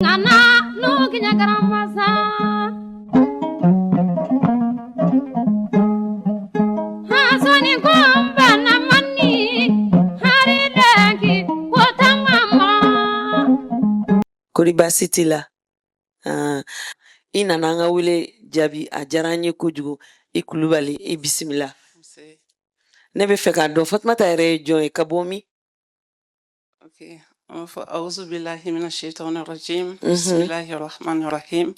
Nana nukinyakaramasa Hasani komba na mani haridaki kotamama. Kori baasi t'i la? Ah, i nana an ka wele jaabi, a diyara an ye kojugu. I Kulubali, i bisimila. Ne bɛ fɛ k'a dɔn, Fatumata yɛrɛ ye jɔn ye, ka bɔ min? Ok, an b'a fɔ awuzu bilahi mina shaitani rajim. Bismillahi rahmani rahim.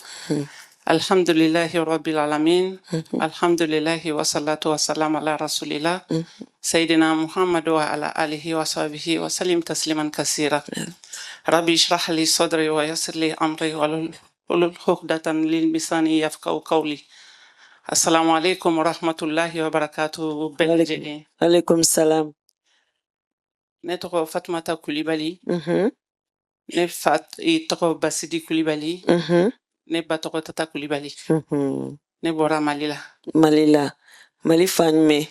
Alhamdulillahi rabbil alamin. Alhamdulillahi wa salatu wa salam ala rasulillah. Sayyidina Muhammad wa ala alihi wa sahbihi wa salim tasliman kasira. Rabbi shrah li sadri wa yassir li amri wa hlul uqdatan min lisani yafqahu qawli. Assalamu alaikum wa rahmatullahi wa barakatuh bɛɛ lajɛlen. Alaikum salam. Ne tɔgɔ Fatumata Kulibali. Ne fa tɔgɔ Basidi Kulibali. Ne ba tɔgɔ Tata Kulibali. Ne bɔra Mali la. Mali la, Mali fan jumɛn?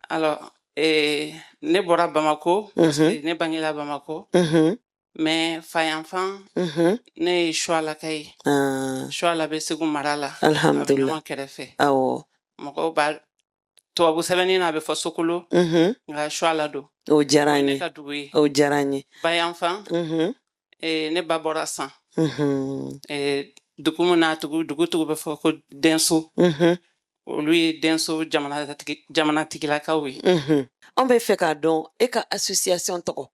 Alors, ne bɔra Bamako, parce que ne bangela Bamako. Mais fayanfan, ne ye Suwalaka ye. Suwala bɛ Segu mara la. A bɛ Alhamdulillah. ɲɔgɔn kɛrɛfɛ. Mɔgɔw b'a tubabu sɛbɛnni na, a bɛ fɔ Sokolo, nka Suwala don. O diyara n Ne ye. ka dugu ye. O diyara n ye. Bayanfan, ne ba bɔra San. Dugu min n'a tugu dugu tugu bɛ fɔ ko Denso. Olu ye Denso jamanatigilakaw ye. An bɛ fɛ k'a dɔn e ka association tɔgɔ.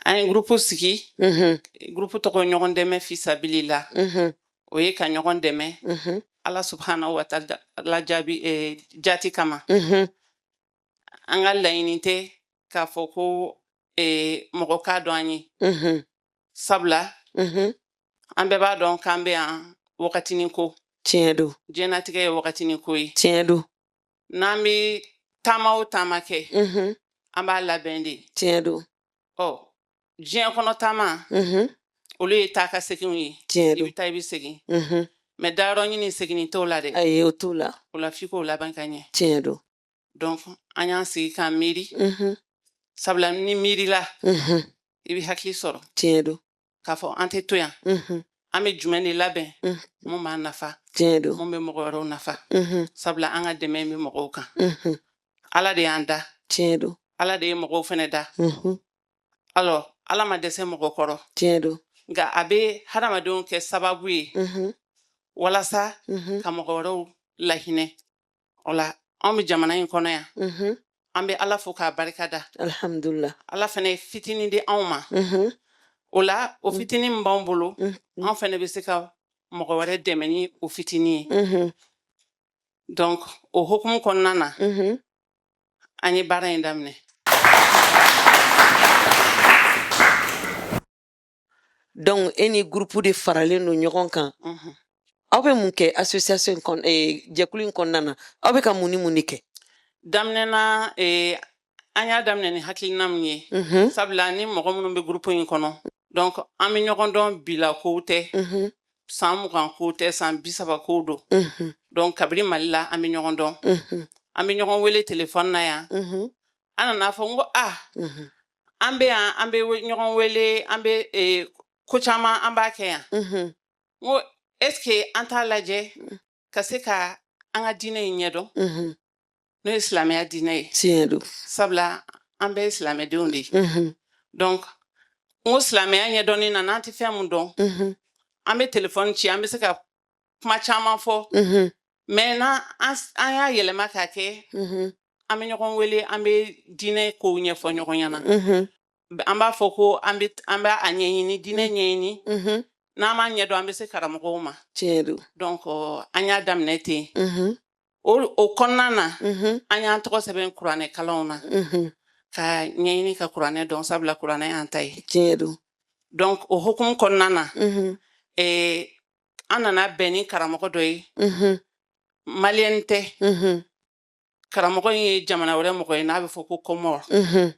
An ye groupe sigi. Groupe tɔgɔ ɲɔgɔn dɛmɛ fisabilila. O ye ka ɲɔgɔn dɛmɛ Ala subhanahu wa ta'ala jaabi jati kama. An ka laɲini tɛ k'a fɔ ko mɔgɔ k'a dɔn an ye. Sabula an bɛɛ b'a dɔn k'an bɛ yan wagatinin ko. Tiɲɛ don. Diɲɛnatigɛ ye wagatinin ko ye. Tiɲɛ don. N'an bɛ taama o taama kɛ, an b'a labɛn de. Tiɲɛ don. Ɔ, diɲɛ kɔnɔ taama, olu ye taa ka seginw ye. Tiɲɛ I don. bɛ taa, i bɛ segin. Mais dayɔrɔ ɲini seginni t'o la dɛ. Ayi, o t'o la. O la, f'i k'o laban ka ɲɛ. Tiɲɛ don. Donc an y'an sigi k'an miiri. Sabula ni miirila, i bɛ hakili sɔrɔ. Tiɲɛ don. K'a fɔ an tɛ to yan. An bɛ jumɛn de labɛn mun b'an nafa, Tiɲɛ don. mun bɛ mɔgɔ wɛrɛw nafa? Sabula an ka dɛmɛ bɛ mɔgɔw kan. Ala de y'an da. Tiɲɛ don. Ala de ye mɔgɔw fɛnɛ da. Alors, Ala ma dɛsɛ mɔgɔ kɔrɔ. Tiɲɛ don. Nka a bɛ hadamadenw kɛ sababu ye walasa ka mɔgɔ wɛrɛw lahinɛ. O la, anw bɛ jamana in kɔnɔ yan. An bɛ Ala fo k'a barika da. Alhamdulillah. Ala fɛnɛ ye fitinin di anw ma. O la, o fitinin min b'anw bolo, anw fɛnɛ bɛ se ka mɔgɔ wɛrɛ dɛmɛ ni o fitinin ye. Donc o hukumu kɔnɔna na, an ye baara in daminɛ. Donc e ni groupe de faralen don ɲɔgɔn kan. Aw bɛ mun kɛ association in kɔn jɛkulu in kɔnɔna na? Aw bɛ ka mun ni mun de kɛ? Daminɛ na, an y'a daminɛ ni hakilina min ye, sabula ni mɔgɔ minnu bɛ groupe in kɔnɔ, donc an bɛ ɲɔgɔn dɔn, bila kow tɛ, san 20 kow tɛ, san 30 kow don. Donc kabini Mali la, an bɛ ɲɔgɔn dɔn. An bɛ ɲɔgɔn wele telefɔni na yan. An nana fɔ n ko a an bɛ yan, an bɛ ɲɔgɔn wele, an bɛ ko caman an b'a kɛ yan. N ko est ce que an t'a lajɛ ka se ka an ka diinɛ in ɲɛdɔn, n'o ye silamɛya diinɛ ye? Tiɲɛ don. Sabula an bɛɛ ye silamɛdenw de ye. Donc n ko silamɛya ɲɛdɔnni na, n'an tɛ fɛn mun dɔn, an bɛ telefɔni ci, an bɛ se ka kuma caman fɔ. Mais n'an an y'a yɛlɛma k'a kɛ an bɛ ɲɔgɔn wele, an bɛ diinɛ kow ɲɛfɔ ɲɔgɔn ɲɛna, an b'a fɔ ko an b'a a ɲɛɲini, diinɛ ɲɛɲini. N'an m'a ɲɛdɔn, an bɛ se karamɔgɔw ma. Tiɲɛ don. Donc an y'a daminɛ ten. O kɔnɔna na, an y'an tɔgɔ sɛbɛn kuranɛ kalanw na ka ɲɛɲini ka kuranɛ dɔn, sabula kuranɛ y'an ta ye. Tiɲɛ don. Donc o hukumu kɔnɔna na, an nana bɛn ni karamɔgɔ dɔ ye. Maliyɛn tɛ. Karamɔgɔ in ye jamana wɛrɛ mɔgɔ ye n'a bɛ fɔ ko Kɔmɔr.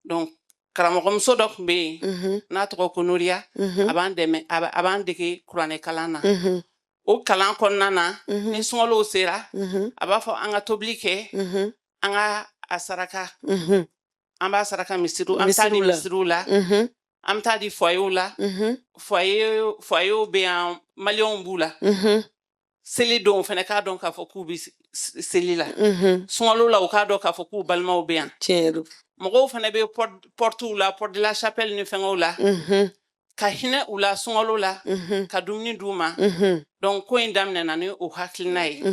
Donc karamɔgɔmuso dɔ tun bɛ yen n'a tɔgɔ ko Noriya. A b'an dɛmɛ, a b'an dege kuranɛ kalan na. O kalan kɔnɔna na, ni sunkalow sera, a b'a fɔ an ka tobili kɛ, an ka a saraka, an b'a saraka misiriw, an bɛ taa di Misiriw la. misiriw la. An bɛ taa di foyerw la. Foyerw bɛ yan, maliyɛnw b'u la. Seli don fana, k'a dɔn k'a fɔ k'u bɛ seli la. Sunkalo la, u k'a dɔn k'a fɔ k'u balimaw bɛ yan. Tiɲɛ don. Mɔgɔw fana bɛ portew la, Porte de la Chapelle ni fɛngɛw la, ka hinɛ u la sunkalo la, ka dumuni d'u ma. Donc ko in daminɛna ni o hakilina ye.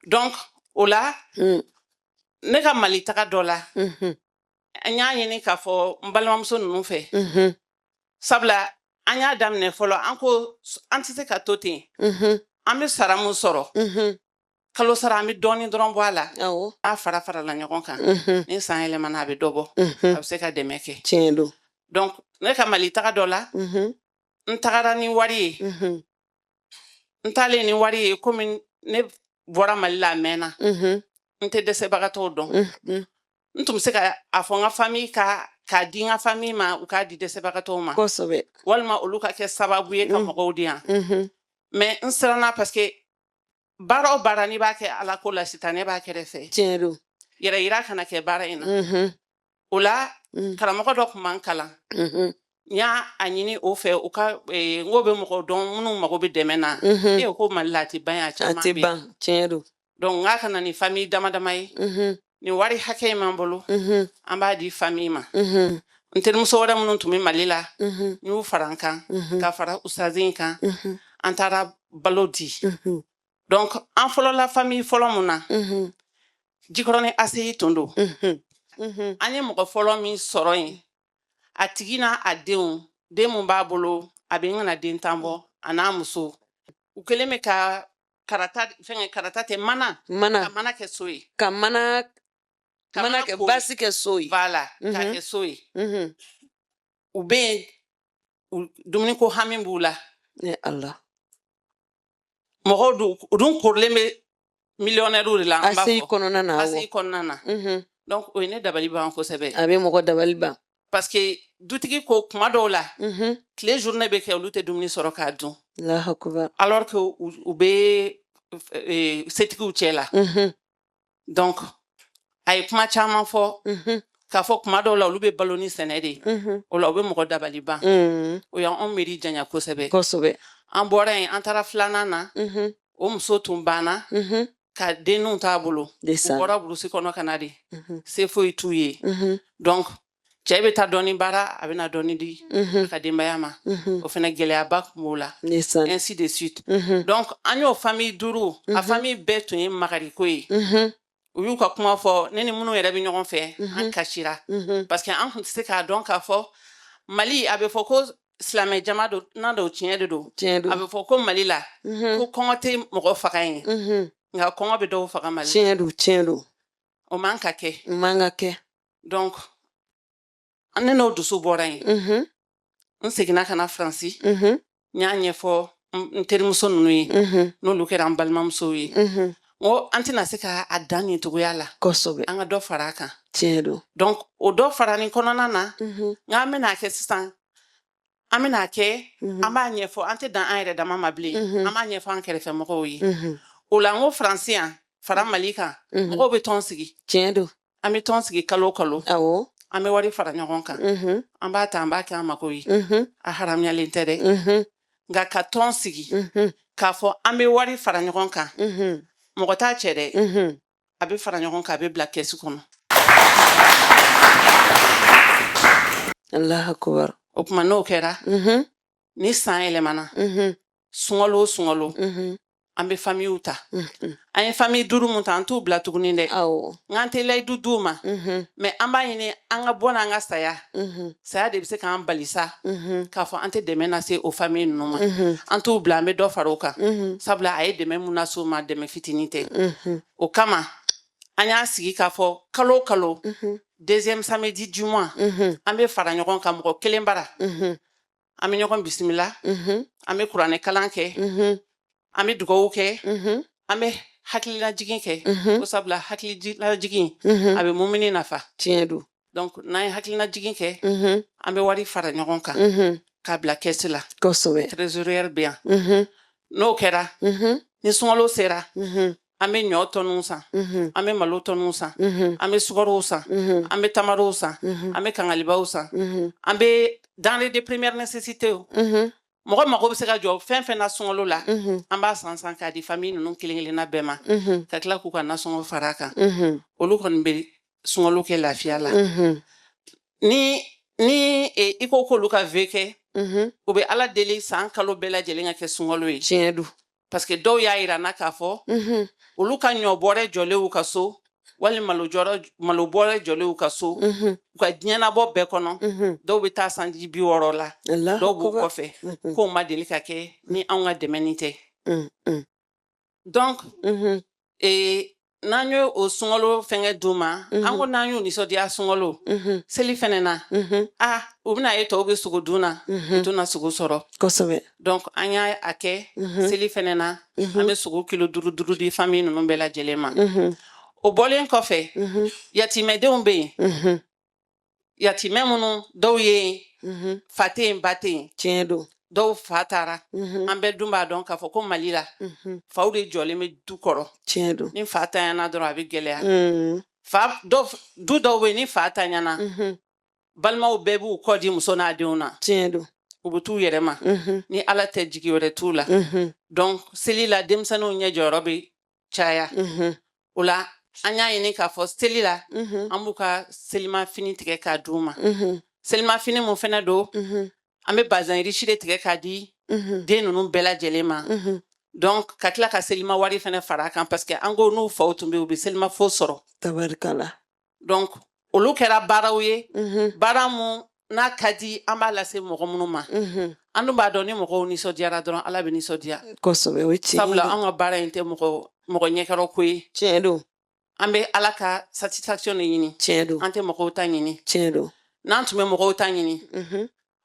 Donc o la, ne ka Mali taga dɔ la, n y'a ɲini k'a fɔ n balimamuso ninnu fɛ, sabula an y'a daminɛ fɔlɔ, an ko an tɛ se ka to ten. An bɛ sara mun sɔrɔ kalo sara, an bɛ dɔɔni dɔrɔn bɔ a la. A fara farala ɲɔgɔn kan, ni san yɛlɛmana, a bɛ dɔ bɔ, a bɛ se ka dɛmɛ kɛ. Tiɲɛ don. Donc ne ka Mali taga dɔ la, n tagara ni wari ye. N taalen ni wari ye, komi ne bɔra Mali la a mɛnna, n tɛ dɛsɛbagatɔw dɔn. N tun bɛ se ka a fɔ n ka famille ka k'a di n ka famille ma, u k'a di dɛsɛbagatɔw ma, walima olu ka kɛ sababu ye ka mɔgɔw di yan. Mais n siranna, parce que baara o baara n'i b'a kɛ Ala ko la, sitanɛ b'a kɛrɛfɛ. Tiɲɛ don. Yɛrɛ yira kana kɛ baara in na. O la, karamɔgɔ dɔ tun b'an kalan. N y'a a ɲini o fɛ, u ka n ko bɛ mɔgɔ dɔn minnu mago bɛ dɛmɛ na. E ko Mali la, a tɛ ban yan, a A caman tɛ bɛ yen. ban, tiɲɛ don. Donc n k'a ka na ni famille dama dama ye. Nin wari hakɛ in b'an bolo, an b'a di famille ma. N terimuso wɛrɛ minnu tun bɛ Mali la, n y'u fara n kan, ka fara usazi in kan. An taara balo di. Donc an fɔlɔla famille fɔlɔ mun na, Jikɔrɔni ACI tun don. An ye mɔgɔ fɔlɔ min sɔrɔ yen, a tigi n'a a denw, den mun b'a bolo, a bɛ n kana den 10 bɔ, a n'a muso, u kɛlen bɛ ka karata fɛngɛ, karata tɛ, mana. Mana. Ka mana kɛ so ye. Ka mana. Ka mana mana kɛ kori. Basi kɛ so ye. Voilà, k'a kɛ so ye. U bɛ yen, dumuni ko hami b'u la. Ne Ala. Mɔgɔw dun, u dun korilen bɛ millionnaire de la, an b'a ACI fɔ kɔnɔna na, awɔ. ACI kɔnɔna na. Donc o ye ne dabali ban kosɛbɛ. A bɛ mɔgɔ dabali ban. Parce que dutigi ko kuma dɔw la, tile journée bɛ kɛ, olu tɛ dumuni sɔrɔ k'a dun. Allahu akbar. Alors que u bɛ setigiw cɛ la. Donc a ye kuma caman fɔ, k'a fɔ kuma dɔw la, olu bɛ balo ni sɛnɛ de ye. O la, u bɛ mɔgɔ dabali ban. O y'anw miiri janya kosɛbɛ. An bɔra yen, an taara filanan na. O muso tun banna ka denninw t'a bolo. U Ndeysaan. bɔra burusi kɔnɔ ka na de, se foyi t'u ye. Donc cɛ bɛ taa dɔɔni baara, a bɛ na dɔɔni di a ka denbaya ma. O fana gɛlɛyaba tun b'o la, Ndeysaan. ainsi de suite. Donc an y'o famille duuru, a famille bɛɛ tun ye magariko ye. U y'u ka kuma fɔ, ne ni minnu yɛrɛ bɛ ɲɔgɔn fɛ, an kasira, parce que an tun tɛ se k'a dɔn k'a fɔ Mali, a bɛ fɔ ko silamɛ jama don n'a don, tiɲɛ de don. Tiɲɛ A don. bɛ fɔ ko Mali la, ko kɔngɔ tɛ mɔgɔ faga yen, nka kɔngɔ bɛ dɔw faga Mali la. Tiɲɛ don, tiɲɛ don. O man ka kɛ. O man ka kɛ. Donc ne n'o dusu bɔra yen, n seginna ka na Faransi. N y'a ɲɛfɔ n terimuso ninnu ye, n'olu kɛra n balimamusow ye. N ko an tɛna se ka a dan nin cogoya la. An ka dɔ fara a kan. Tiɲɛ don. Donc o dɔ farani kɔnɔna na, n k'an bɛna kɛ sisan, an bɛna kɛ, an b'a ɲɛfɔ, an tɛ dan an yɛrɛ dama ma bilen, an b'a ɲɛfɔ an kɛrɛfɛ mɔgɔw ye. O la, n ko Faransi yan, fara Mali kan, mɔgɔw bɛ tɔn sigi. Tiɲɛ don. An bɛ tɔn sigi kalo o kalo, an bɛ wari fara ɲɔgɔn kan, an b'a ta, an b'a kɛ an mako ye. A haramuyalen tɛ dɛ, nka ka tɔn sigi k'a fɔ an bɛ wari fara ɲɔgɔn kan, mɔgɔ t'a cɛ dɛ, a bɛ fara ɲɔgɔn kan, a bɛ bila kɛsu kɔnɔ. Allahu akbar. O tuma, n'o kɛra, ni san yɛlɛmana, sunkalo o sunkalo, an bɛ famillew ta. An ye famille duuru mun ta, an t'u bila tuguni dɛ. Nka an tɛ layidu d'u ma, mais an b'a ɲini an ka bɔ n'an ka saya, saya de bɛ se k'an bali sa k'a fɔ an tɛ dɛmɛ lase o famille ninnu ma. An t'u bila, an bɛ dɔ fara o kan, sabula a ye dɛmɛ mun lase u ma, dɛmɛ fitinin tɛ. O kama, an y'a sigi k'a fɔ kalo o kalo, deuxième samedi du mois, an bɛ fara ɲɔgɔn kan mɔgɔ kelen bara, an bɛ ɲɔgɔn bisimila, an bɛ kuranɛ kalan kɛ, an bɛ dugawu kɛ, an bɛ hakililajigin kɛ, ko sabula hakililajigin, a bɛ mumini nafa. Tiɲɛ don. Donc n'an ye hakililajigin kɛ, an bɛ wari fara ɲɔgɔn kan k'a bila kɛsi la. Trésorière bɛ yan. N'o kɛra, ni sunkalo sera, An bɛ ɲɔ tɔniw san, an bɛ malo tɔniw san, an bɛ sukaro san, an bɛ tamarow san, an bɛ kangalibaw san, an bɛ denrées de première nécessité. Mɔgɔ mago bɛ se ka jɔ fɛn fɛn na sunkalo la, an b'a san san k'a di famille ninnu kelen kelenna bɛɛ ma, ka tila k'u ka nasɔngɔ fara a kan. Olu kɔni bɛ sunkalo kɛ lafiya la. Ni i ko k'olu ka vœu kɛ, u bɛ Ala deli san kalo bɛɛ lajɛlen ka kɛ sunkalo ye. Tiɲɛ don. Parce que dɔw y'a yira n na k'a fɔ olu ka ɲɔ bɔrɛ jɔlen u ka so, wali malo jɔrɔ, malo bɔrɛ jɔlen u ka so, u ka diɲɛnabɔ bɛɛ kɔnɔ, dɔw bɛ taa sanji 60 la, Allahu dɔw b'u akbar. kɔfɛ k'o ma deli ka kɛ ni anw ka dɛmɛ ni tɛ. Donc n'an ye o sunkalo fɛngɛ d'u ma, an ko n'an y'u nisɔndiya sunkalo seli fɛnɛ na, ah, u bɛna ye tɔw bɛ sogo dun na, u tɛna sogo sɔrɔ. Donc an y'a a kɛ seli fɛnɛ na, an bɛ sogo kilo duuru duuru di famille ninnu bɛɛ lajɛlen ma. O bɔlen kɔfɛ, yatimɛdenw bɛ yen, yatimɛ minnu dɔw ye yen, fa tɛ yen, ba tɛ yen. Tiɲɛ don. Dɔw fa taara. An bɛɛ dun b'a dɔn k'a fɔ ko Mali la, faw de jɔlen bɛ du kɔrɔ. Tiɲɛ don. Ni fa tanyana dɔrɔn, a bɛ gɛlɛya. Fa dɔw, du dɔw bɛ yen, ni fa tanyana, balimaw bɛɛ b'u kɔ di muso n'a denw na. Tiɲɛ don. U bɛ t'u yɛrɛ ma. Ni Ala tɛ, jigi wɛrɛ t'u la. Donc seli la, denmisɛnninw ɲɛ jɔyɔrɔ bɛ caya. O la, an y'a ɲini k'a fɔ seli la, an b'u ka selimafini tigɛ k'a d'u ma. Selimafini mun fɛnɛ don, an bɛ bazin riche de tigɛ k'a di den ninnu bɛɛ lajɛlen ma. Donc ka tila ka selima wari fɛnɛ fara a kan, parce que an ko n'u faw tun bɛ yen, u bɛ selima fo sɔrɔ. Tabarikala. Donc olu kɛra baaraw ye, baara mun n'a ka di, an b'a lase mɔgɔ minnu ma. An dun b'a dɔn, ni mɔgɔw nisɔndiyara dɔrɔn, Ala bɛ nisɔndiya. Kosɛbɛ, o ye tiɲɛ Sabula ye. an ka baara in tɛ mɔgɔ mɔgɔ ɲɛkɔrɔ ko ye. Tiɲɛ don. An bɛ Ala ka satisfaction de ɲini. Tiɲɛ don. An tɛ mɔgɔw ta ɲini. Tiɲɛ don. N'an tun bɛ mɔgɔw ta ɲini,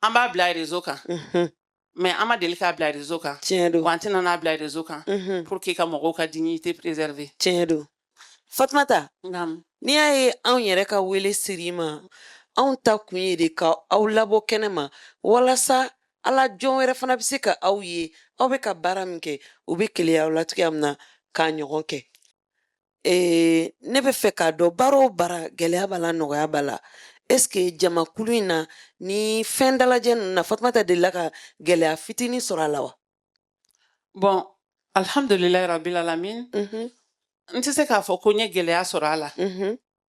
an b'a bila réseau kan, mais an ma deli k'a bila réseau kan. Tiɲɛ don. Wa an tɛna n'a bila réseau kan pour que ka mɔgɔw ka dignité préserver. Tiɲɛ don. Fatumata, Naamu. n'i y'a ye anw yɛrɛ ka wele siri ma, anw ta kun ye de ka aw labɔ kɛnɛ ma, walasa Ala jɔn wɛrɛ fana bɛ se ka aw ye, aw bɛ ka baara min kɛ, u bɛ keleya aw la cogoya min na k'a ɲɔgɔn kɛ. Ne bɛ fɛ k'a dɔn, baara o baara, gɛlɛya b'a la, nɔgɔya b'a la. Est ce que jamakulu in na ni fɛn dalajɛ ninnu na, Fatumata delila ka gɛlɛya fitinin sɔrɔ a la wa? Bon, alhamdulilayi rabil alamin, n tɛ se k'a fɔ ko n ye gɛlɛya sɔrɔ a la,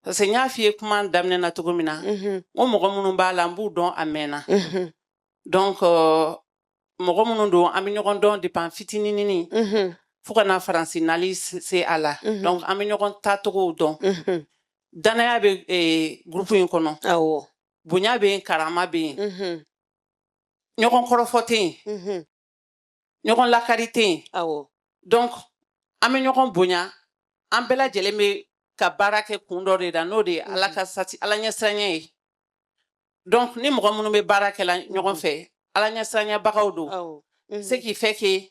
parce que n y'a f'i ye kuma daminɛ na cogo min na, n ko mɔgɔ minnu b'a la, n b'u dɔn a mɛnna. Donc mɔgɔ minnu don, an bɛ ɲɔgɔn dɔn depuis an fitininini fo ka na Faransi nali se a la. Donc an bɛ ɲɔgɔn taacogow dɔn. Danaya bɛ groupe in kɔnɔ. Bonya bɛ yen, karama bɛ yen. Ɲɔgɔn kɔrɔfɔ tɛ yen. Ɲɔgɔn lakari tɛ yen. Donc an bɛ ɲɔgɔn bonya, an bɛɛ lajɛlen bɛ ka baara kɛ kun dɔ de la, n'o de ye Ala ka sati, Ala ɲɛsiranɲɛ ye. Donc ni mɔgɔ minnu bɛ baara kɛ la ɲɔgɔn fɛ, Ala ɲɛsiranɲɛbagaw don, ce qui fait que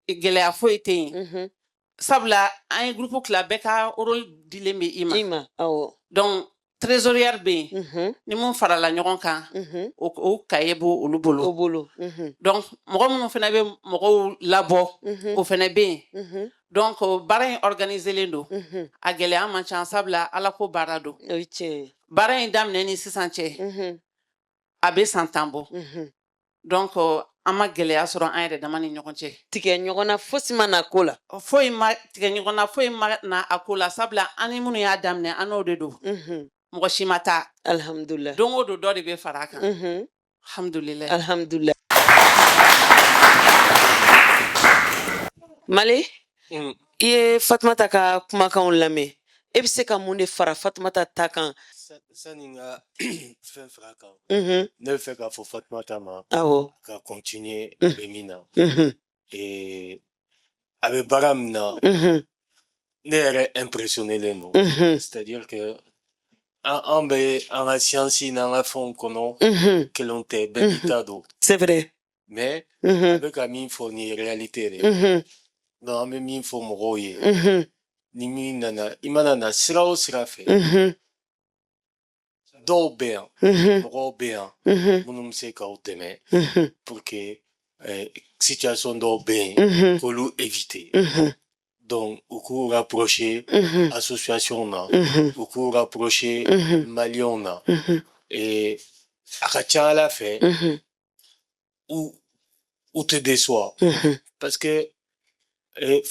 gɛlɛya foyi tɛ yen, sabula an ye groupe tila, bɛɛ ka rôle dilen bɛ i ma. I ma, awɔ. Donc trésorière bɛ yen. Ni mun farala ɲɔgɔn kan, o cahier b'o olu bolo. O bolo. Donc mɔgɔ minnu fana bɛ mɔgɔw labɔ, o fana bɛ yen. Donc o baara in organiselen don. A gɛlɛya man ca, sabula Ala ko baara don. O ye tiɲɛ ye. Baara in daminɛ ni sisan cɛ, a bɛ san 10 bɔ. Donc an ma gɛlɛya sɔrɔ an yɛrɛ dama ni ɲɔgɔn cɛ. Tigɛ ɲɔgɔn na fosi ma na ko la. Foyi ma tigɛ ɲɔgɔn na, foyi ma na a ko la, sabula an ni minnu y'a daminɛ, an n'o de don. Mɔgɔ si ma taa. Alhamdulillah. Don o don, dɔ de bɛ fara a kan. Alhamdulillah. Alhamdulillah. Mali, i ye Fatumata ka kumakanw lamɛn, e bɛ se ka mun de fara Fatumata ta kan? Sani n ka fɛn fara kan, ne bɛ fɛ k'a fɔ Fatumata ma ka continuer a bɛ min na. A bɛ baara min na, ne yɛrɛ impressionné len don. C'est-à-dire que an bɛ an ka science n'an ka fɛnw kɔnɔ, kelenw tɛ, bɛɛ n'i ta don. C'est vrai. Mais a bɛ ka min fɔ nin ye réalité de ye. Donc an bɛ min fɔ mɔgɔw ye, ni min nana, i mana na sira o sira fɛ, dɔw bɛ yan, mɔgɔw bɛ yan minnu bɛ se k'aw dɛmɛ pour que situation dɔw bɛ yen, k'olu éviter. Donc u k'u rapprocher association na, u k'u rapprocher maliyɛnw na. Et a ka ca ala fɛ, u tɛ déçoit, parce que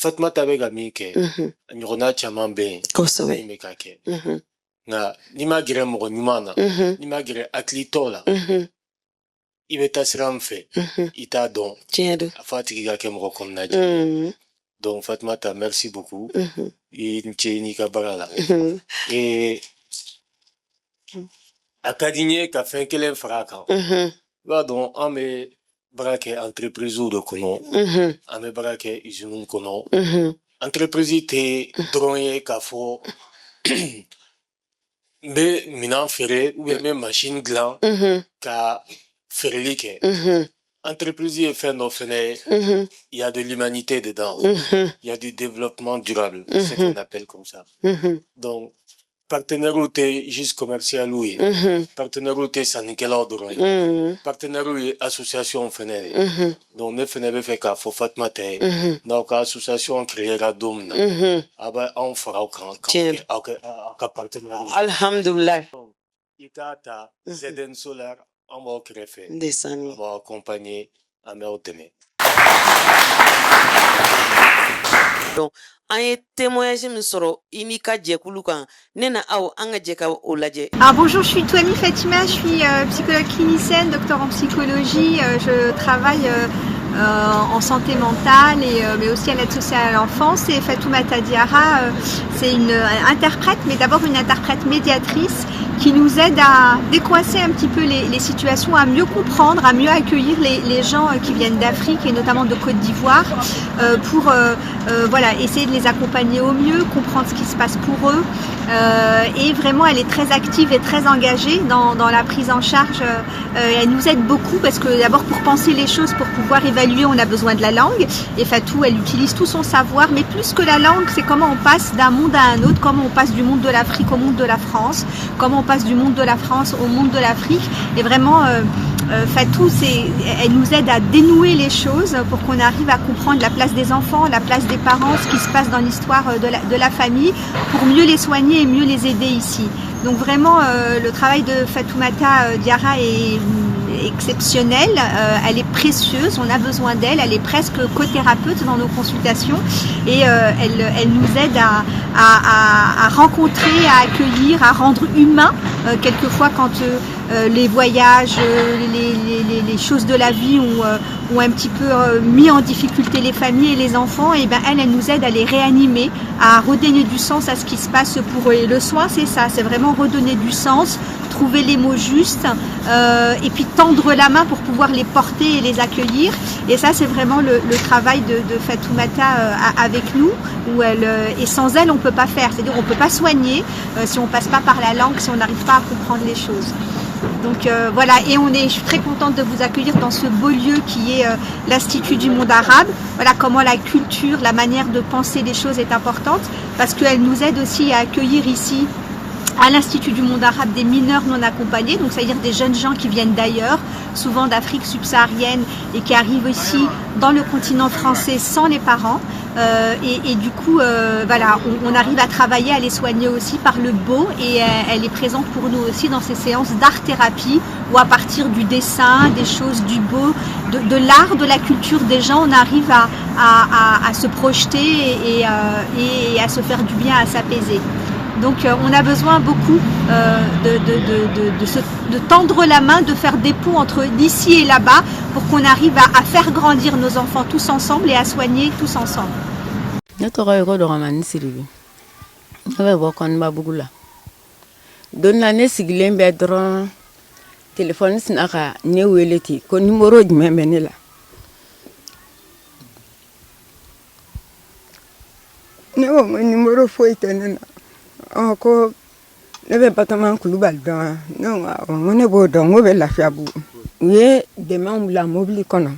Fatumata bɛ ka min kɛ, a ɲɔgɔnna caman bɛ yen min bɛ ka kɛ. Nka n'i ma gɛrɛ mɔgɔ ɲuman na, n'i ma gɛrɛ hakilitɔ la, i bɛ taa sira min fɛ, i t'a dɔn. Tiɲɛ don. A fɔ a tigi ka kɛ mɔgɔ kɔnɔna jɛ. Donc Fatumata, merci beaucoup. I ni ce n'i ka baara la. Et a ka di n ye ka fɛn kelen fara a kan. I b'a dɔn, an bɛ baara kɛ entreprise de kɔnɔ, an bɛ baara kɛ usine kɔnɔ. Entreprise tɛ dɔrɔn ye k'a fɔ n bɛ minɛn feere ou bien n bɛ machine dilan ka feereli kɛ. Entreprise ye fɛn dɔ fɛnɛ ye, il y a de l'humanité dedans, il y a du développement durable, c'est ce qu'on appelle comme ça. Donc partenaire tɛ juste commercial ye, partenaire tɛ sannikɛlaw dɔrɔn ye, partenaire ye association fɛnɛ de ye. Donc ne fɛnɛ bɛ fɛ k'a fɔ Fatumata ye, n'aw ka association créera don min na, a bɛ anw fara aw kan k'aw kɛ aw ka partenaire ye. Alhamdulilayi. I k'a ta ZN Solar, an b'aw kɛrɛfɛ, Ndeysaan. an b'aw accompagner, an b'aw dɛmɛ. Donc an ye témoignage min sɔrɔ i n'i ka jɛkulu kan, ne na aw an ka jɛ ka o lajɛ. Alors bonjour, je suis Touami Fatima, je suis psychologue clinicienne, docteur en psychologie. Je travaille en santé mentale, mais aussi à l'aide sociale à l'enfance. Et Fatoumata Diarra, c'est une interprète, mais d'abord une interprète médiatrice qui nous aide à décoincer un petit peu les situations, à mieux comprendre, à mieux accueillir les gens qui viennent d'Afrique et notamment de Côte d'Ivoire, pour voilà, essayer de les accompagner au mieux, comprendre ce qui se passe pour eux. Et vraiment, elle est très active et très engagée dans la prise en charge. Elle nous aide beaucoup parce que d'abord, pour penser les choses, pour pouvoir évaluer, on a besoin de la langue. Et Fatou, elle utilise tout son savoir, mais plus que la langue, c'est comment on passe d'un monde à un autre, comment on passe du monde de l'Afrique au monde de la France, comment on passe du monde de la France au monde de l'Afrique. Et vraiment, Fatou, elle nous aide à dénouer les choses pour qu'on arrive à comprendre la place des enfants, la place des parents, ce qui se passe dans l'histoire de la famille, pour mieux les soigner et mieux les aider ici. Donc vraiment, le travail de Fatoumata Diarra est exceptionnel, elle est précieuse, on a besoin d'elle, elle est presque co-thérapeute dans nos consultations et elle nous aide à rencontrer, à accueillir, à rendre humain quelquefois quand les voyages, les choses de la vie ont un petit peu mis en difficulté les familles et les enfants, et ben elle, elle nous aide à les réanimer, à redonner du sens à ce qui se passe pour eux. Et le soin, c'est ça, c'est vraiment redonner du sens, trouver les mots justes, et puis tendre la main pour pouvoir les porter et les accueillir. Et ça, c'est vraiment le travail de Fatoumata avec nous, où et sans elle, on peut pas faire. C'est-à-dire, on peut pas soigner si on passe pas par la langue, si on n'arrive pas à comprendre les choses. Donc voilà, et je suis très contente de vous accueillir dans ce beau lieu qui est l'Institut du monde arabe. Voilà comment la culture, la manière de penser les choses est importante, parce qu'elle nous aide aussi à accueillir ici à l'Institut du monde arabe des mineurs non accompagnés, donc c'est-à-dire des jeunes gens qui viennent d'ailleurs, souvent d'Afrique subsaharienne, et qui arrivent ici dans le continent français sans les parents. Et du coup, voilà, on arrive à travailler, à les soigner aussi par le beau, et elle est présente pour nous aussi dans ces séances d'art-thérapie, où à partir du dessin, des choses, du beau, de l'art, de la culture des gens, on arrive à se projeter et à se faire du bien, à s'apaiser. Donc on a besoin beaucoup de tendre la main, de faire des ponts entre d'ici et là-bas pour qu'on arrive à faire grandir nos enfants tous ensemble et à soigner tous ensemble. Ne tɔgɔ ye ko Dɔgɔmani Siribi. Ne bɛ bɔ Kɔnibabugu la. Don na, ne sigilen bɛ dɔrɔn, telefɔni sina ka ne wele ten ko nimoro jumɛn bɛ ne la. Ne ko n ko nimoro foyi tɛ ne na. Ɔ, ko ne bɛ Batɔman Kulubali dɔn wa? Ne ko awɔ, n ko ne b'o dɔn, n ko bɛ Lafiyabugu. U ye dɛmɛw bila mobili kɔnɔ,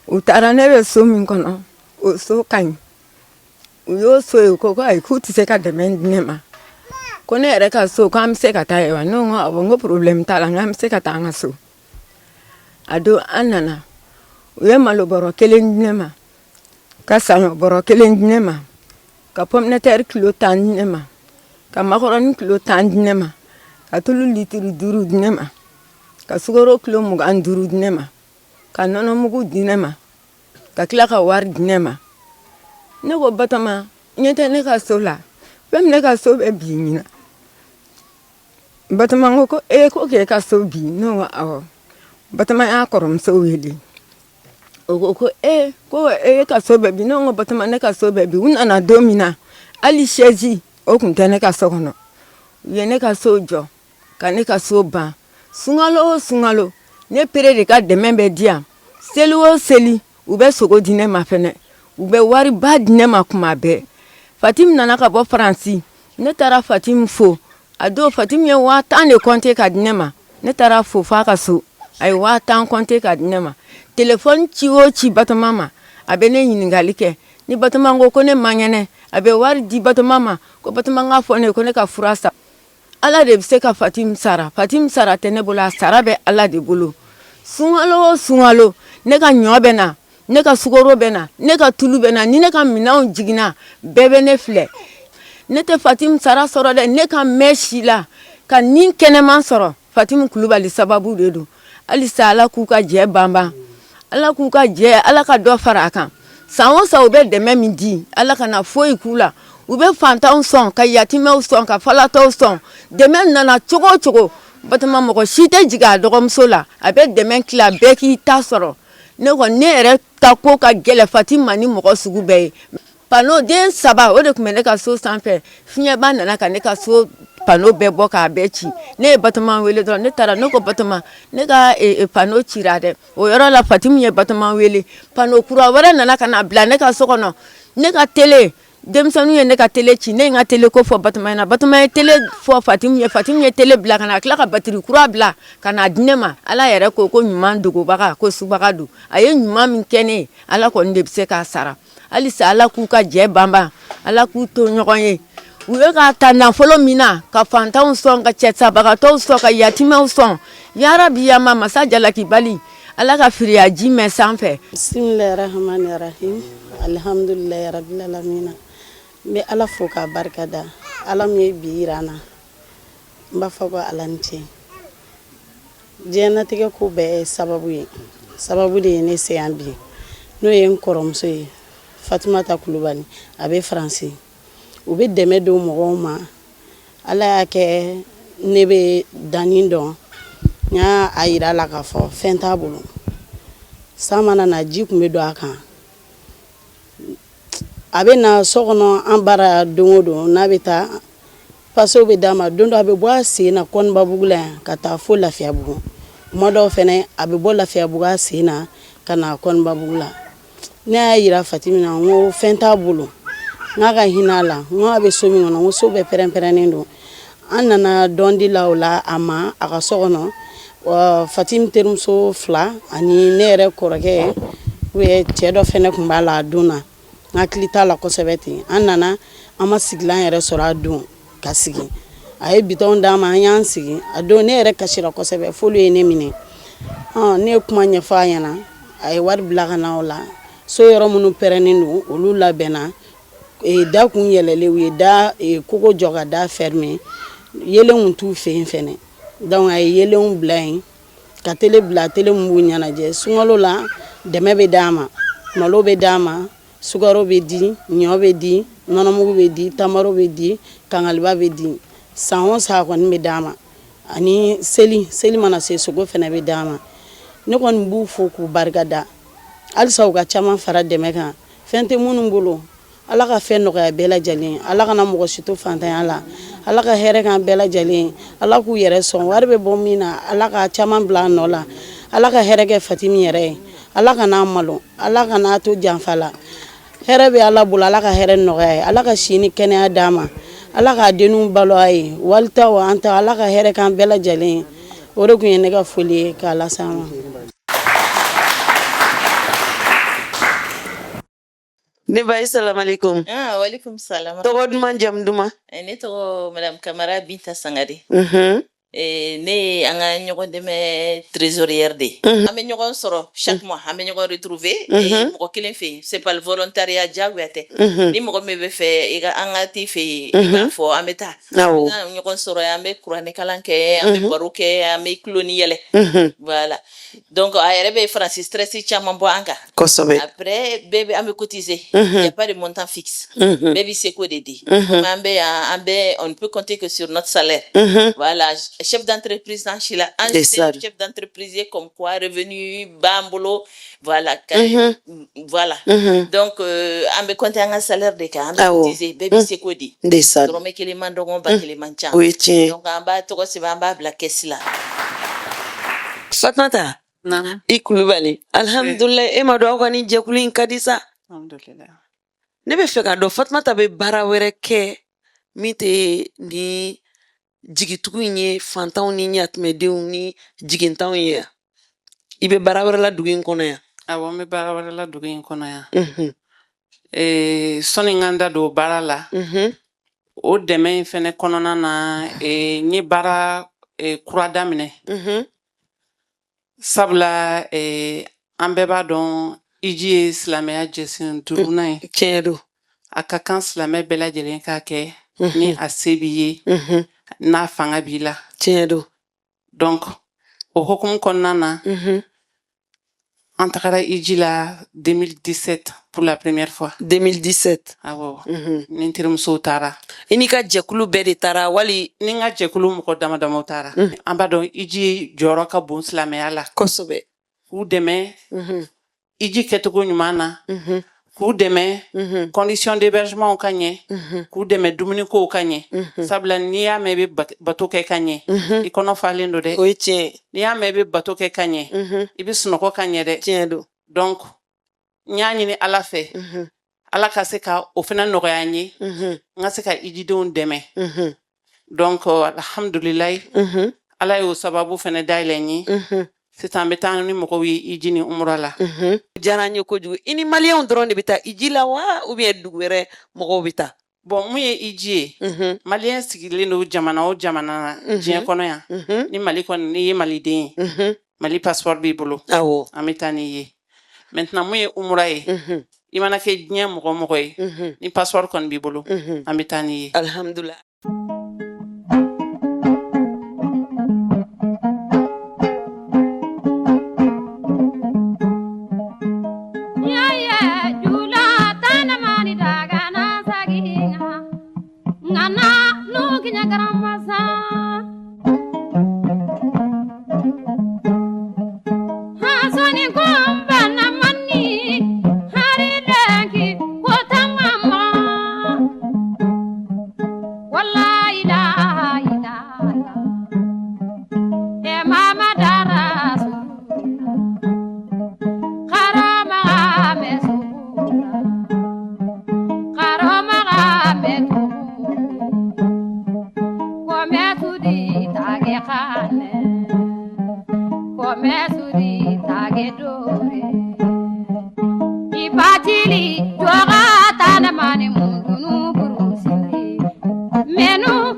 u taara. Ne bɛ so min kɔnɔ, o so ka ɲi. U y'o so ye, ko ayi, k'u tɛ se ka dɛmɛ di ne ma, ko ne yɛrɛ ka so, k'an bɛ se ka taa yen wa? Ne ko awɔ, n ko problème t'a la, n k'an bɛ se ka taa an ka so. A don, an nana, u ye malo bɔrɔ kelen di ne ma, ka saɲɔ bɔrɔ kelen di ne ma. Ka pomme de terre kilo 10 di ne ma, ka makɔrɔni kilo 10 di ne ma, ka tulu litiri 5 di ne ma, ka sukaro kilo 25 di ne ma, ka nɔnɔmugu di ne ma, ka tila ka wari di ne ma. Ne ko Batɔma, ɲɛ tɛ ne ka so la, fɛn min ne ka so bɛ bi ɲinan. Batɔma ko ko ee ko k'e ka so bi. Ne ko awɔ. Batɔma y'a kɔrɔmuso wele. O ko ko ee ko e ka so bɛ bi. Ne ko Batɔma, ne ka so bɛ bi. U nana don min na, hali chaise o tun tɛ ne ka so kɔnɔ. U ye ne ka so jɔ ka ne ka so ban. Sunkalo o sunkalo, ne pere de ka dɛmɛ bɛ di yan. Seli o seli, u bɛ sogo di ne ma fɛnɛ, u bɛ wariba di ne ma kuma bɛɛ. Fatim nana ka bɔ Faransi, ne taara Fatim fo. A don Fatim ye 10 000 de compter ka di ne ma. Ne taara fo f'a ka so, a ye 10 000 compter ka di ne ma. Telefɔni ci o ci Batɔma ma, a bɛ ne ɲininkali kɛ. Ni Batɔma ko ko ne man kɛnɛ, a bɛ wari di Batɔma ma ko Batɔma k'a fɔ ne ye ko ne ka fura san. Ala de bɛ se ka Fatim sara. Fatim sara tɛ ne bolo, a sara bɛ Ala de bolo. Sunkalo o sunkalo, ne ka ɲɔ bɛ na, ne ka sukaro bɛ na, ne ka tulu bɛ na. Ni ne ka minɛnw jiginna, bɛɛ bɛ ne filɛ. Ne tɛ Fatim sara sɔrɔ dɛ. Ne ka mɛn si la ka nin kɛnɛman sɔrɔ, Fatim Kulubali sababu de don. Halisa Ala k'u ka jɛ banban, Ala k'u ka jɛ, Ala ka dɔ fara a kan. San o san u bɛ dɛmɛ min di, Ala kana foyi k'u la. U bɛ fantanw sɔn, ka yatimɛw sɔn, ka falatɔw sɔn. Dɛmɛ nana cogo o cogo, Batɔma mɔgɔ si tɛ jigin a dɔgɔmuso la. A bɛ dɛmɛ tila, bɛɛ k'i ta sɔrɔ. Ne kɔni, ne yɛrɛ ka ko ka gɛlɛ Fatim ma ni mɔgɔ sugu bɛɛ ye. Panneau den saba o de tun bɛ ne ka so sanfɛ. Fiɲɛba nana ka ne ka so panneau bɛɛ bɔ k'a bɛɛ ci. Ne ye Batɔma wele dɔrɔn, ne taara, ne ko Batɔma, ne ka panneau cira dɛ. O yɔrɔ la Fatim ye Batɔma wele, panneau kura wɛrɛ nana ka na bila ne ka so kɔnɔ. Ne ka télé, denmisɛnninw ye ne ka télé ci. Ne ye n ka télé ko fɔ Batɔma ɲɛna. Batɔma ye télé fɔ Fatim ye, Fatim ye télé bila ka na, a tila ka batterie kura bila ka na di ne ma. Ala yɛrɛ ko ko ɲuman dogobaga ko subaga don. A ye ɲuman min kɛ ne ye, Ala kɔni de bɛ se k'a sara. Halisa Ala k'u ka jɛ banban, Ala k'u to ɲɔgɔn ye. U ye ka ta nafolo min na ka fantanw sɔn, ka cɛsabagatɔw sɔn, ka yatimɛw sɔn, yarabi yama masa jalakibali, Ala ka firiya ji mɛn sanfɛ. Bismillahirrahmanirrahim. Alhamdulillahi rabbil alamin. N bɛ Ala fo k'a barika da, Ala min ye bi yira an na. N b'a fɔ ko Ala ni ce. Diɲɛnatigɛ ko bɛɛ ye sababu ye. Sababu de ye ne se yan bi, n'o ye n kɔrɔmuso ye, Fatumata Kulubali. A bɛ Faransi. U bɛ dɛmɛ don mɔgɔw ma. Ala y'a kɛ ne bɛ danni dɔn. N y'a a yira a la k'a fɔ fɛn t'a bolo. San mana na, ji tun bɛ don a kan. A bɛ na so kɔnɔ an bara don o don. N'a bɛ taa, pasew bɛ d'a ma. Don dɔ a bɛ bɔ a sen na Kɔnibabugu la yan ka taa fo Lafiyabugu. Kuma dɔw fɛnɛ a bɛ bɔ Lafiyabugu a sen na ka na Kɔnibabugu la. Ne y'a yira Fatimi na, n ko fɛn t'a bolo, n k'a ka hinɛ a la, n ko a bɛ so min kɔnɔ, n ko so bɛɛ pɛrɛn-pɛrɛnnen don. An nana dɔn di la o la a ma a ka so kɔnɔ. Fatimi terimuso fila ani ne yɛrɛ kɔrɔkɛ ou cɛ dɔ fɛnɛ tun b'a la a don na, n hakili t'a la kosɛbɛ ten. An nana, an ma sigilan yɛrɛ sɔrɔ a don ka sigi. A ye bitɔn d'an ma, an y'an sigi. A don ne yɛrɛ kasira kosɛbɛ, f'olu ye ne minɛ. Ne ye kuma ɲɛfɔ a ɲɛna, a ye wari bila ka na o la. So yɔrɔ minnu pɛrɛnnen don, olu labɛnna. Da kun yɛlɛlen, u ye da kogo jɔ ka da fermer. Yelenw t'u fɛ yen fɛnɛ, donc a ye yelenw bila yen, ka télé bila, télé min b'u ɲɛnajɛ. Sunkalo la, dɛmɛ bɛ d'a ma, malo bɛ d'a ma, sukaro bɛ di, ɲɔ bɛ di, nɔnɔmugu bɛ di, tamaro bɛ di, kangaliba bɛ di. San o san kɔni bɛ d'a ma. Ani seli, seli mana se, sogo fɛnɛ bɛ d'a ma. Ne kɔni b'u fo k'u barika da. Halisa u ka caman fara dɛmɛ kan. Fɛn tɛ minnu bolo, Ala ka fɛn nɔgɔya bɛɛ lajɛlen. Ala kana mɔgɔ si to fantanya la. Ala ka hɛrɛ k'an bɛɛ lajɛlen. Ala k'u yɛrɛ sɔn. Wari bɛ bɔ min na, Ala ka caman bila a nɔ la. Ala ka hɛrɛ kɛ Fatimi yɛrɛ ye. Ala ka n'a malo, Ala ka n'a to janfa la. Hɛrɛ bɛ Ala bolo, Ala ka hɛrɛ nɔgɔya ye. Ala ka si ni kɛnɛya d'a ma. Ala k'a denw balo a ye, walitaw an ta. Ala ka hɛrɛ k'an bɛɛ lajɛlen. O de tun ye ne ka foli ye k'a lase an ma. Ne ba, salamalekum. Ah, walaikum salam. Tɔgɔ duman, jamu duman? Ne tɔgɔ Madame Kamara Binta Sangare. Ne ye an ka ɲɔgɔn dɛmɛ trésorière de ye. An bɛ ɲɔgɔn sɔrɔ chaque mois, an bɛ ɲɔgɔn retrouver mɔgɔ kelen fɛ yen. C'est pas le volontariat, diyagoya tɛ. Ni mɔgɔ min bɛ fɛ i ka an ka t'i fɛ yen, i b'a fɔ, an bɛ taa. An bɛ ɲɔgɔn sɔrɔ yen, an bɛ kuranɛ kalan kɛ, an bɛ baro kɛ, an bɛ tulon ni yɛlɛ. Voilà, donc a yɛrɛ bɛ faransi stress caman bɔ an kan. Après, bɛɛ bɛ, an bɛ cotiser. Il y a pas de montant fixe. Bɛɛ b'i seko de di. Comme an bɛ yan, an bɛ, on ne peut compter que sur notre salaire. Voilà, chef d'entreprise an si la, an tɛ chef d'entreprise ye, comme quoi revenu b'an bolo, voilà, voilà. Donc an bɛ compter an ka salaire de kan, an bɛ cotiser, bɛɛ b'i seko di. Dɔrɔmɛ kelen man dɔgɔ, ba kelen man ca. O ye tiɲɛ ye. Donc an b'a tɔgɔ sɛbɛn, an b'a bila caisse la. Fatumata. Naamu. I Kulubali, alhamdulilayi. E ma dɔn aw ka nin jɛkulu in ka di sa. Alhamdulillah. Ne bɛ fɛ k'a dɔn, Fatumata bɛ baara wɛrɛ kɛ min tɛ ni jigitugu in ye, fantanw ni yatimɛdenw ni jigintanw ye yan? I bɛ baara wɛrɛ la dugu in kɔnɔ yan? Awɔ, n bɛ baara wɛrɛ la dugu in kɔnɔ yan. Sɔnni n ka n da don o baara la, o dɛmɛ in fɛnɛ kɔnɔna na, n ye baara kura daminɛ. Sabula an bɛɛ b'a dɔn, iji ye silamɛya jɛsen duurunan ye. Tiɲɛ don. A ka kan silamɛ bɛɛ lajɛlen k'a kɛ ni a se b'i ye, n'a fanga b'i la. Tiɲɛ don. Donc o hukumu kɔnɔna na, an tagara iji la 2017 pour la première fois. 2017? Awɔ, ni n terimusow taara. I n'i ka jɛkulu bɛɛ de taara wali? Ni n ka jɛkulu mɔgɔ dama damaw taara. An b'a dɔn, iji jɔyɔrɔ ka bon silamɛya la. K'u dɛmɛ iji kɛcogo ɲuman na, k'u dɛmɛ condition d'hébergement ka ɲɛ, k'u dɛmɛ dumunikow ka ɲɛ, sabula n'i y'a mɛn i bɛ bato kɛ ka ɲɛ, i kɔnɔ falen don dɛ. O ye tiɲɛ ye. N'i y'a mɛn i bɛ bato kɛ ka ɲɛ, i bɛ sunɔgɔ ka ɲɛ dɛ. Tiɲɛ don. Donc n y'a ɲini Ala fɛ, Ala ka se ka o fana nɔgɔya n ye, n ka se ka ijidenw dɛmɛ. Donc alhamdulilayi, Ala y'o sababu fana dayɛlɛ n ye. Sisan an bɛ taa ni mɔgɔw ye iji ni umura la. Diyara n ye kojugu. I ni maliyɛnw dɔrɔn de bɛ taa iji la wa, ou bien dugu wɛrɛ mɔgɔw bɛ taa? Bon, mun ye iji ye, maliyɛn sigilen don jamana o jamana na diɲɛ kɔnɔ yan, ni Mali kɔni, n'i ye maliden ye, Mali passeport b'i bolo, an bɛ taa n'i ye. Maintenant, mun ye umura ye, i mana kɛ diɲɛ mɔgɔ o mɔgɔ ye, ni passeport kɔni b'i bolo, an bɛ taa n'i ye. Alhamdulilah. Menu